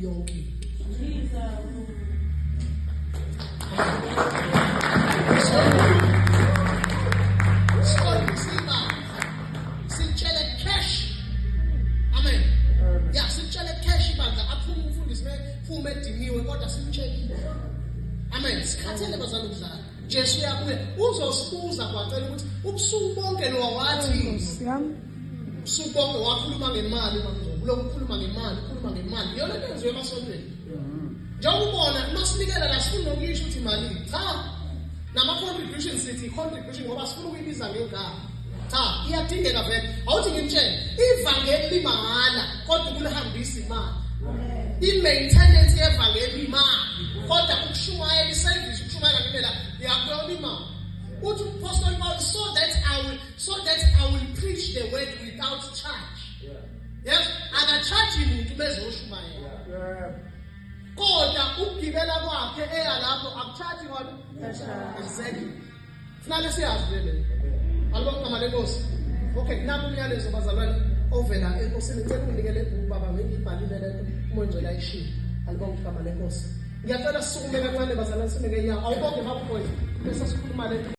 yonke into. Sitshele cash. Amen. Ya, sitshele cash ibandla, aphume umfundisi mephume ediniwe, kodwa simtshelile. Amen. Sikhathele bazali ukudlala. Jesu uyabuya, uzosibuza kwacela ukuthi ubusuku bonke lo wathi, ubusuku bonke wakhuluma ngemali, mamngcobo lokhu ukhuluma ngemali, ukhuluma ngemali. Iyona into enziwe emasontweni. Njengoba ubona masinikela la, sifuna nokuyisho ukuthi imali, cha, nama-contribution, sithi i-contribution ngoba sifuna ukuyibiza ngegama. Cha, iyadingeka vele. Awuthi ngimtshele, ivangeli limahhala, kodwa ukulihambisa imali. I-maintenance yevangeli imali, kodwa ukushumayela, i-service, ukushumayela ngimela yakuyona imali. Uthi uPostoli Paul, so that I will preach the word without charge. Yes, aka-charge muntu bezoshumayela, kodwa ukugibela kwakhe eya lapho aku-charge ngani. Exactly, funake siyazi le. Alibonke igama lenkosi. Okay, naku umyalezo bazalwane ovela enkosini. Ngicela unginikele ibhuku, baba, ngiyibhalile lento uMoya Ongcwele ayishilo. Alibonke igama lenkosi. Ngiyacela sisukume kancane bazalwane, sime ngenyawo. Awubonge mabhoyi, bese sikhuluma lento.